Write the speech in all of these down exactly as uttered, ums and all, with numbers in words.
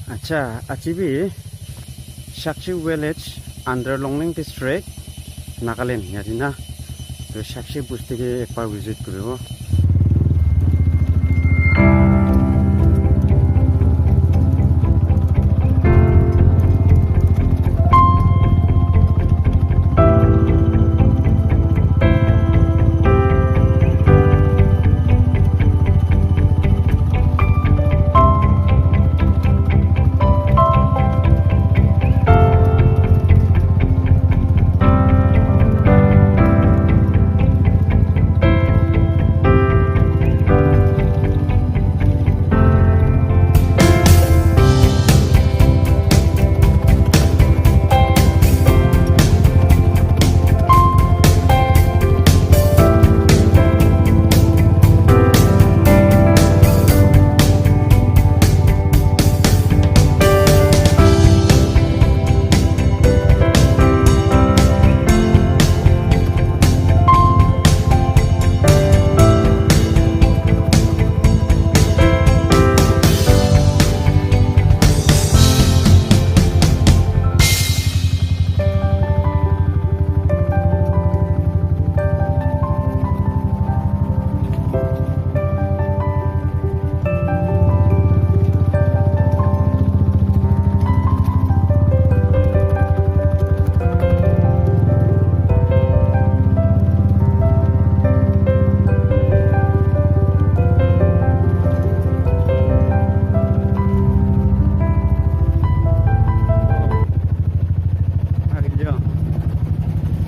Acha, aji bi Shakshi village under Longleng district, Nagaland, yate na. To Shakshi bosti ke ek baar visit koribo.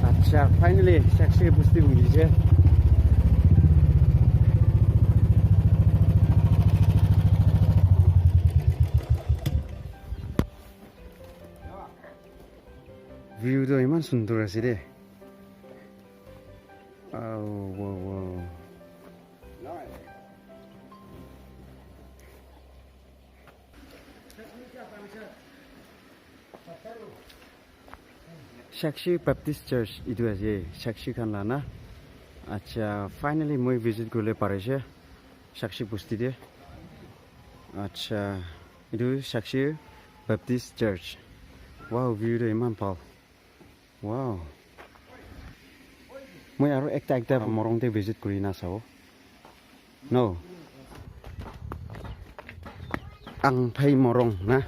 Acha, finally, Shakshi bosti punchise. View toh eman sundor ase de. Oh, wow, wow. Shakshi Baptist Church etu ase, Shakshi khan la na. Acha, finally moi visit kuribole parise Shakshi bosti te. Acha, etu Shakshi Baptist Church. Wow, view tu eman bhal. Wow. Moi aro ekta ekta morung te visit kuri na sabo. No. Angphei morung na.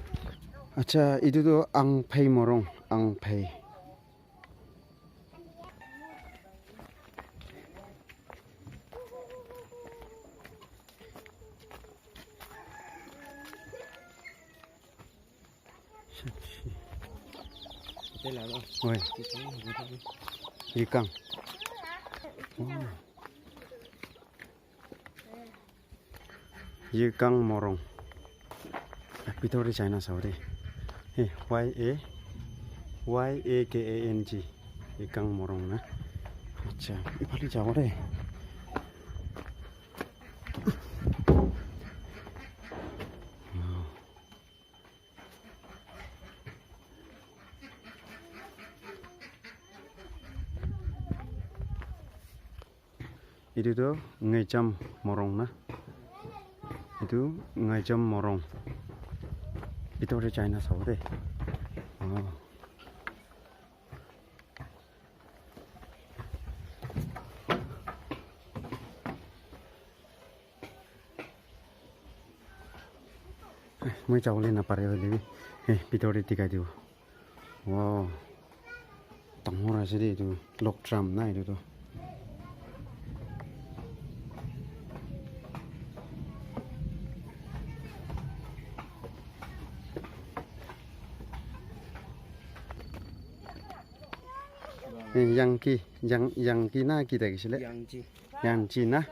Acha, etu tu Angphei morung, Angphei. Shakshi. Oi. Yikang. Wow. Yikang morung. Bitor te jai na sabo de. Hey, Y A, Y A K A N G. Yikang morung na. Acha, ephale jabo de. Wow. Etu tu Ngejam morung na. Etu Ngejam morung. Bitor te jai na sabo de. Oh. Moi jabole napare hoile bi, eh, bitor te dikhai dibo. Wow. Dangor ase de etu. Log drum na etu tu. Eh, Yangki, Yang, Yangki na ki thakisile? Yangji. Yangji na?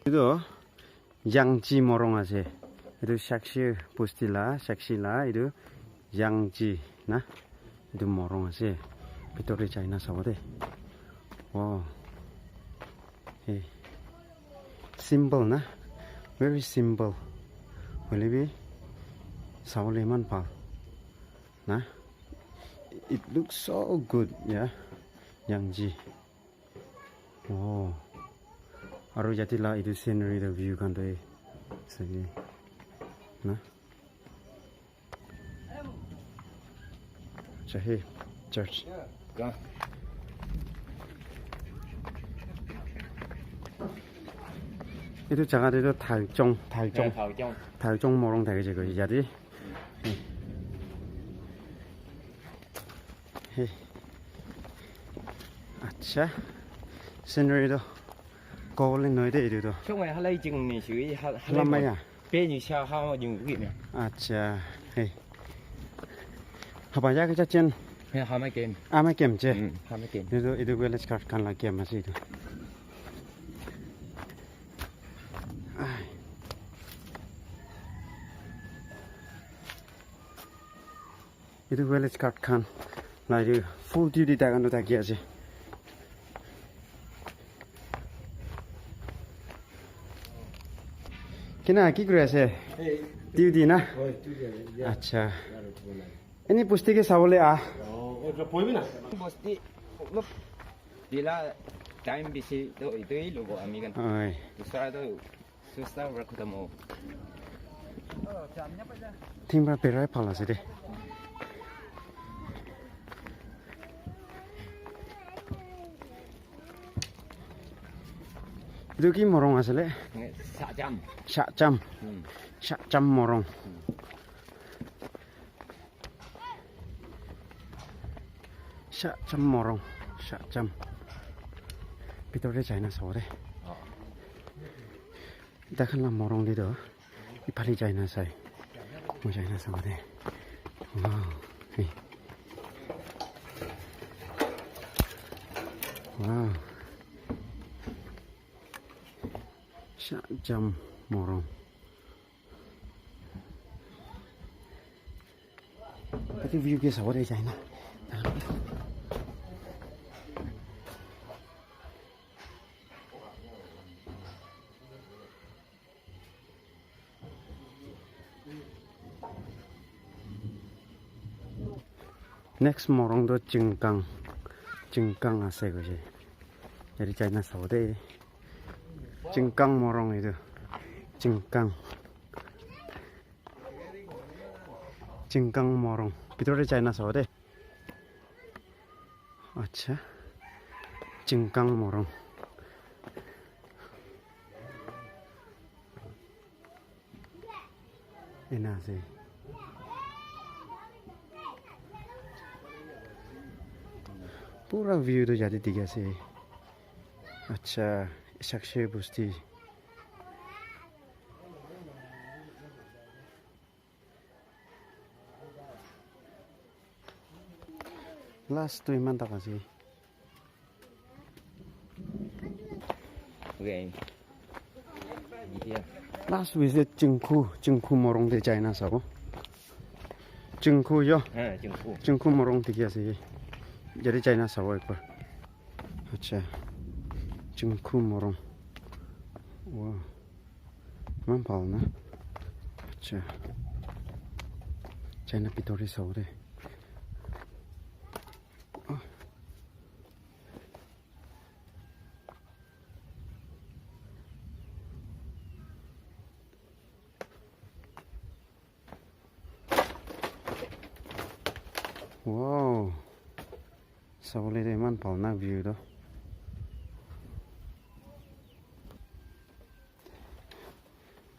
Etu Yangji morung ase. Etu Shakshi bosti la, Shakshi la, etu Yangji na. Etu morung ase. Bitor te jai na sabo de. Wow. Hey. Simple na. Very simple. Hoile bi sabole eman bhal. Na? It looks so good, yeah. Yangji. Oh. Aro yate la etu scenery la view khan toh Sahi na? Acha, hey, church. Etu jaga te toh Thalchong, Thalchong, Thalchong morung thake je koi yate. Hey. Acha. Scenery toh kobole noide etu toh. Chong ai halai jing ni shui, hal-, halai Lamaya. Pe ni sha ha ma jing wi ne. Acha. Hey. Haba ya ke cha chen. He ha ma kem. Ama kem che. Hmm, ha ma kem. Etu, etu village card khan la kem ase etu. Ai. Etu village card khan la etu full duty tai khan toh thaki ase. Kina, ki kuri ase? Hey. Duty na? Hoi, duty ase. Ya. Acha. Yaru kubo nai. Eni bosti ke sabole ah. Oh, oh, bosti olop dila time bisi toh etu hi lobo ami khan. Hoi. Dusra toh Susta para khatam ho. Thing para berai phala ase de. Etu ki morung ase le? Sacham. Sacham. Hmm. Sacham morung. Sacham morung. Sacham. Bitor te jai na sabo de. Takhan la morung te toh ephale jai na sai. Moi jai na sabo de. Wow. Hey. Wow. Sacham morung. Tate view ke sabo de jai na. Next morung toh Chingkang. Chingkang ase koise. Yate jai na sabo de. Chingkang morung etu. Chingkang. Chingkang morung. Bitor te jai na sabo de. Acha. Chingkang morung. Ena ase. Pura view toh yate dikhi ase. Acha, Sakshi Bosti. Last tu iman tak ase. Okay. Yeah. Last visit Chingkhu, Chingkhu morung te jai na sabo. Chingkhu yo. Ha, Chingkhu. Chingkhu morung dikhi ase. Yate jai na sabo ekbar. Acha. Chingkhu morung. Wow. Eman bhal na. Acha. Jai na bitor te sabo de. Oh. Wow. Sabole de eman bhal na view toh.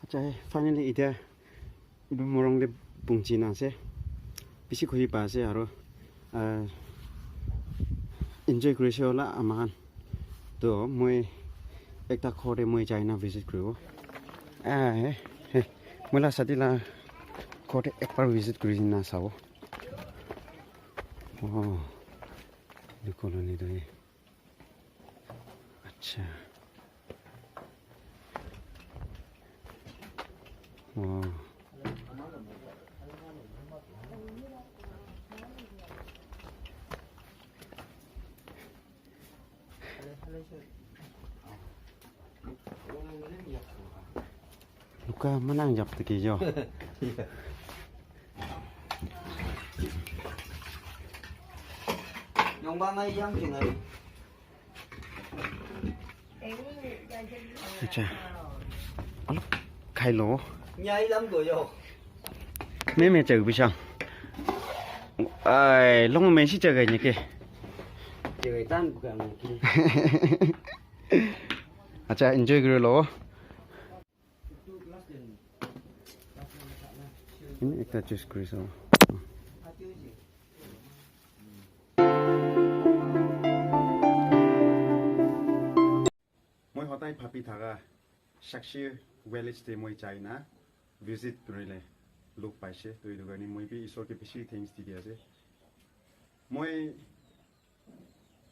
Acha, finally etiya etu morung te punchi na ase. Bishi khushi pa ase aro, ah, enjoy kuri ase hola ama khan. To moi ekta ghor te moi jai na visit kuribo. Ah, eh, eh, moi la sati la ghor te ekbar visit kuri na sabo. Oh, etu colony tu, eh. Acha. Wow. Luka manang jap tiki jo. Nyong ba ngai yang kingai. Acha. Alak Khai lo. Nyai lam go yo. Me me chak bisang. Ai, long me si chak ai ne ke. Dewe tan bukan mungkin. Acha, enjoy kuri lo. Ini ekta choose kuri sa. Moi hodai bhabi thaka Sakshi village te moi jai na visit kurile log paise. To etu karne moi bi Isor ke bishi thanks di di ase. Moi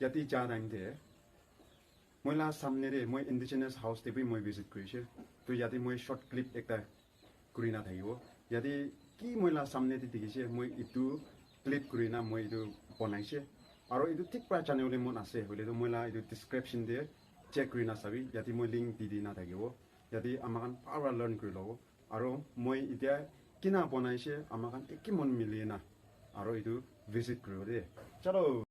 yate ja time te moi la samne te moi indigenous house te bi moi visit kurise. To yate moi short clip ekta kuri na thakibo. Yate ki moi la samne te dikhi ase, moi etu clip kuri na moi etu banai se. Aro etu thik pra jane bole mon ase, hoile tu moi la etu description te check kuri na sabi. Yate moi link di di na thakibo. Yate ama khan bhal pra learn kuri lobo. Aro moi etia kina banai se, ama khan eki mon mili na aro etu visit kuri bo de. Chalo.